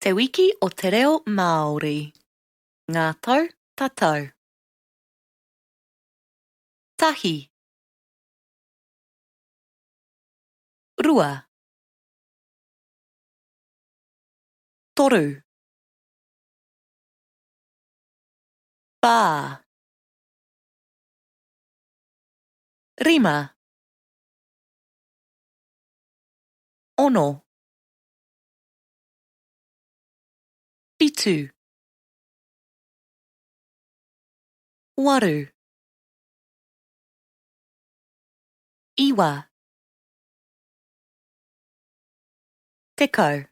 Te Wiki o te Reo Māori. Ngā tau tatau. Tahi. Rua. Toru. Whā. Rima. Ono. Whitu. Waru. Iwa. 10.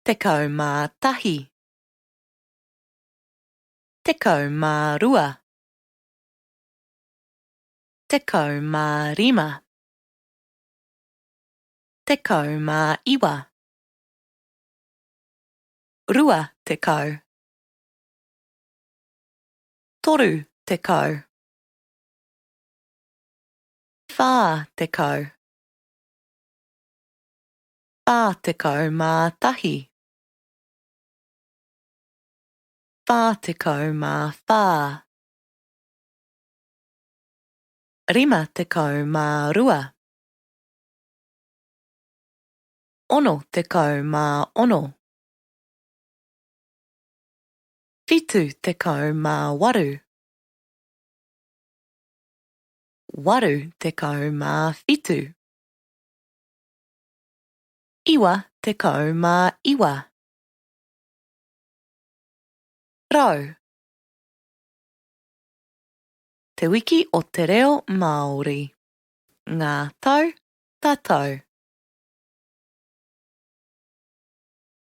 11. 12. 15. 19. 20. 30. 40. 41. 44. 52. 66. 78. 87. 99. 100. Te Wiki o te Reo Māori. Ngā tau tatau.